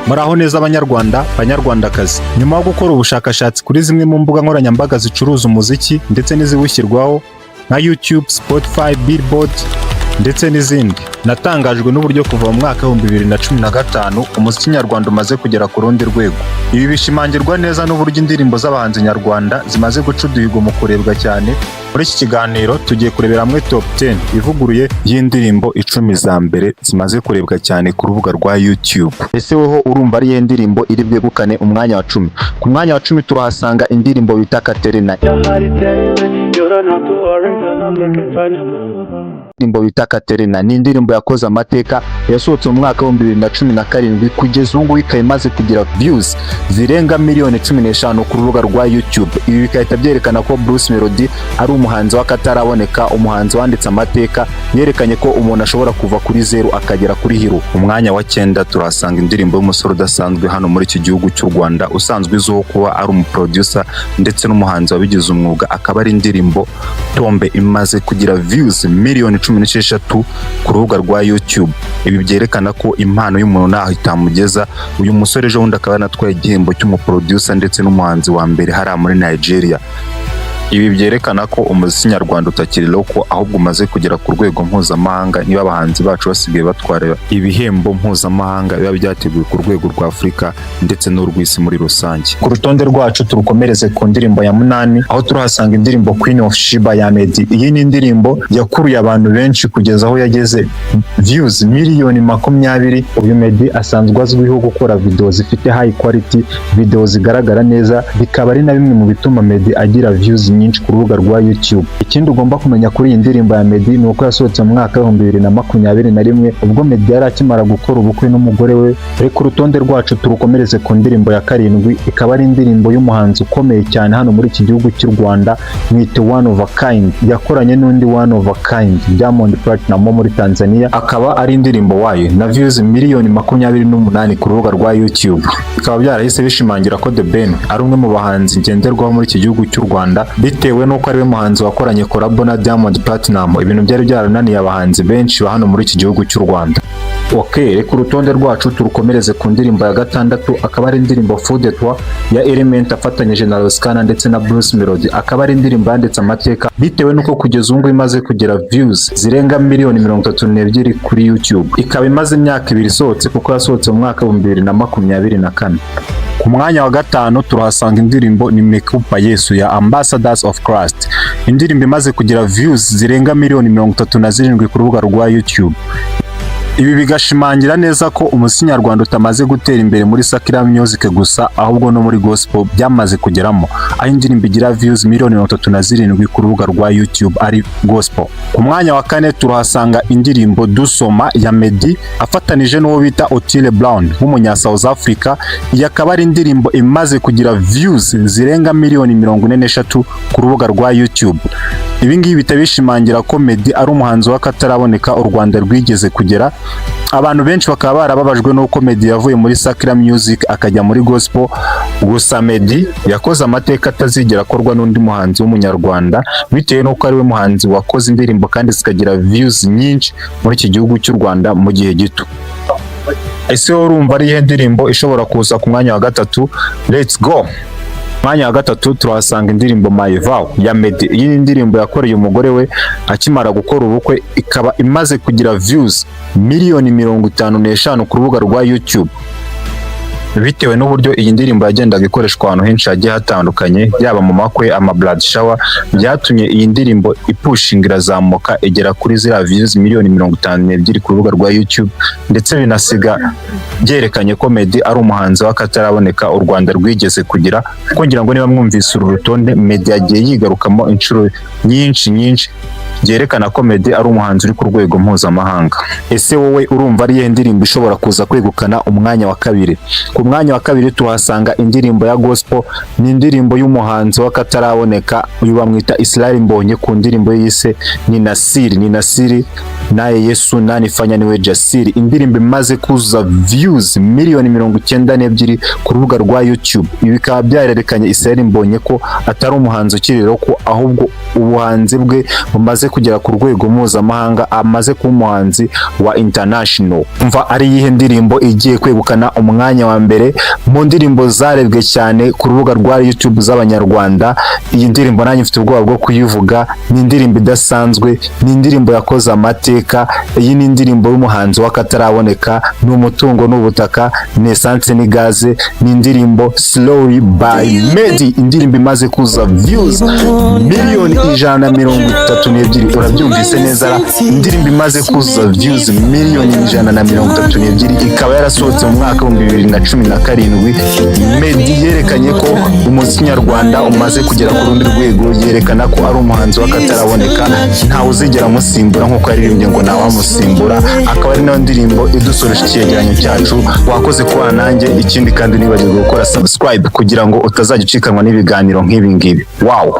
Muraho neza Abanyarwanda, Banyarwandakazi. Nyuma yo gukora ubushakashatsi kuri zimwe mu mbuga nkoranyambaga zicuruza umuziki ndetse n'iziwushyirwaho nka YouTube, Spotify, Billboard ndetse n'izindi, natangajwe n'uburyo kuva mu mwaka w'2015 umuziki nyarwanda umaze kugera ku rundi rwego. Ibi bishimangirwa neza n'uburyo indirimbo z'abahanzi nyarwanda zimaze guca uduhigo mu kurebwa cyane. Muri iki kiganiro tugiye kurebera hamwe top 10 ivuguruye y'indirimbo 10 za mbere zimaze kurebwa cyane ku rubuga rwa YouTube. Ese weho urumva ari iyihe ndirimbo iri bwegukane umwanya wa 10? Ku mwanya wa 10 turahasanga indirimbo bita Katerina. You don't have to worry 'cause I'm looking for you. Indirimbo bita Katerina ni indirimbo yakoze amateka, yasohotse mu mwaka w'2017, kugeza ubu ngubu ikaba imaze kugira views zirenga miliyoni 15 ku rubuga rwa YouTube. Ibi bigahita byerekana ko Bruce Melody ari umuhanzi w'akataraboneka, umuhanzi wanditse amateka, yerekanye ko umuntu ashobora kuva kuri zeru akagera kuri hero. Umwanya wa 9 turahasanga indirimbo y'umusore udasanzwe hano muri iki gihugu cy'u Rwanda, usanzwe uzwiho kuba ari umuproducer ndetse n'umuhanzi wabigize umwuga, akaba ari indirimbo Tombe imaze kugira views miliyoni 16 ku rubuga rwa YouTube. Ibi byerekana ko impano y'umuntu ntaho itamugeza. Uyu musore ejo bundi akaba yanatwaye igihembo cy'umuproducer ndetse n'umuhanzi wa mbere hariya muri Nigeria. Ibi byerekana ko umuziki nyarwanda utakiri local, ahubwo umaze kugera ku rwego mpuzamahanga, niba abahanzi bacu basigaye batwara ibihembo mpuzamahanga biba byateguwe ku rwego rwa Afurika ndetse n'urw'isi muri rusange. Ku rutonde rwacu turukomereze ku ndirimbo ya 8, aho turahasanga indirimbo Queen of Sheba ya Meddy. Iyi ni indirimbo yakuruye abantu benshi kugeza aho yageze views miliyoni 20. Uyu Meddy asanzwe azwiho gukora video zifite high quality, video zigaragara neza, bikaba ari na bimwe mu bituma Meddy agira views nyinshi ku rubuga rwa YouTube. Ikindi ugomba kumenya kuri iyi ndirimbo ya Meddy ni uko yasohotse mu mwaka w'2021, ubwo Meddy yari akimara gukora ubukwe n'umugore we. Reka urutonde rwacu turukomereze ku ndirimbo ya 7, ikaba ari indirimbo y'umuhanzi ukomeye cyane hano muri iki gihugu cy'u Rwanda, mwite One of a Kind, yakoranye n'undi One of a Kind, Diamond Platnumz wo muri Tanzania, akaba ari indirimbo wayo na views miliyoni 28 ku rubuga rwa YouTube. Bikaba byarahise bishimangira ko The Ben ari umwe mu bahanzi ngenderwaho muri iki gihugu cy'u Rwanda, bitewe n'uko ari we muhanzi wakoranye collabo na Diamond Platnumz, ibintu byari byarananiye abahanzi benshi ba hano muri iki gihugu cy'u Rwanda. Ok, reka urutonde rwacu turukomereze ku ndirimbo ya 6, akaba ari indirimbo Fou de Toi ya Element afatanyije na Ross Kana ndetse na Bruce Melody, akaba ari indirimbo yanditse amateka bitewe n'uko kugeza ubu ngubu imaze kugira views zirenga miliyoni 32 kuri YouTube, ikaba imaze imyaka 2 isohotse kuko yasohotse mu mwaka w'2024. Ku mwanya wa 5 turahasanga indirimbo Nimekupa Yesu ya Ambassadors of Christ, indirimbo imaze kugira views zirenga miliyoni 37 ku rubuga rwa YouTube. Ibi bigashimangira neza ko umuziki nyarwanda utamaze gutera imbere muri secular music gusa, ahubwo no muri gospel byamaze kugeramo, aho indirimbo igira views miliyoni 37 ku rubuga rwa YouTube ari gospel. Ku mwanya wa 4 turahasanga indirimbo Dusoma ya Meddy afatanije n'uwo bita Otile Brown w'umunya South Africa. Iyi akaba ari indirimbo imaze kugira views zirenga miliyoni 43 ku rubuga rwa YouTube. Ibi ngibi bihita bishimangira ko Meddy ari umuhanzi w'akataraboneka u Rwanda rwigeze kugera. Abantu benshi bakaba barababajwe n'uko Meddy yavuye muri secular music akajya muri gospel, gusa Meddy yakoze amateka atazigera akorwa n'undi muhanzi w'umunyarwanda, bitewe n'uko ari we muhanzi wakoze indirimbo kandi zikagira views nyinshi muri iki gihugu cy'u Rwanda mu gihe gito. Ese wowe urumva ari iyihe ndirimbo ishobora kuza ku mwanya wa 3? Let's go! Mwanya wa 3 turahasanga indirimbo My Vow ya Meddy. Iyi ni indirimbo yakoreye umugore we akimara gukora ubukwe, ikaba imaze kugira views miliyoni 55 ku rubuga rwa YouTube. Bitewe n'uburyo iyi ndirimbo yagendaga ikoreshwa ahantu henshi hagiye hatandukanye, yaba mu makwe, ama bridal shower, byatumye iyi ndirimbo ipushinga irazamuka igera kuri ziriya views miliyoni 52 ku rubuga rwa YouTube, ndetse binasiga byerekanye ko Meddy ari umuhanzi w'akataraboneka u Rwanda rwigeze kugira, kuko ngira ngo niba mwumvise uru rutonde, Meddy yagiye yigarukamo inshuro nyinshi nyinshi, byerekana ko Meddy ari umuhanzi uri ku rwego mpuzamahanga. Ese wowe urumva ari iyihe ndirimbo ishobora kuza kwegukana umwanya wa 2? Ku mwanya wa 2 tuhasanga indirimbo ya gospel, ni indirimbo y'umuhanzi w'akataraboneka, uyu bamwita Israel Mbonyi, ku ndirimbo ye yise Nina Siri. Nina Siri naye Yesu nanifanya niwe jasiri, indirimbo imaze kuzuza views miliyoni 92 ku rubuga rwa YouTube. Ibi bikaba byarerekanye Israel Mbonyi ko atari umuhanzi ukiri local, ahubwo ubuhanzi bwe bumaze kugera ku rwego mpuzamahanga, amaze kuba umuhanzi wa international. Umva, ari iyihe ndirimbo igiye kwegukana umwanya wa mbere mu ndirimbo zarebwe cyane ku rubuga rwa YouTube z'Abanyarwanda? Iyi ndirimbo nanjye mfite ubwoba bwo kuyivuga. Ni indirimbo idasanzwe, ni indirimbo yakoze amateka. Iyi ni indirimbo y'umuhanzi w'akataraboneka, ni umutungo n'ubutaka, ni essence ni gaze, ni indirimbo Slowly by Meddy, indirimbo imaze kuza views miliyoni 132. Urabyumvise neza ra? Indirimbo imaze kuzuza views miliyoni 132, ikaba yarasohotse mu mwaka wa 2017. Meddy yerekanye ko umuziki nyarwanda umaze kugera ku rundi rwego, yerekana ko ari umuhanzi w'akataraboneka, ntawe uzigera amusimbura, nk'uko yaririmbye ngo ntawamusimbura. Akaba ari nayo ndirimbo idusoreje icyegeranyo cyacu. Wakoze kubana nanjye. Ikindi kandi, nibagirwe gukora subscribe kugira ngo utazajya ucikanwa n'ibiganiro nk'ibi ngibi. Wow.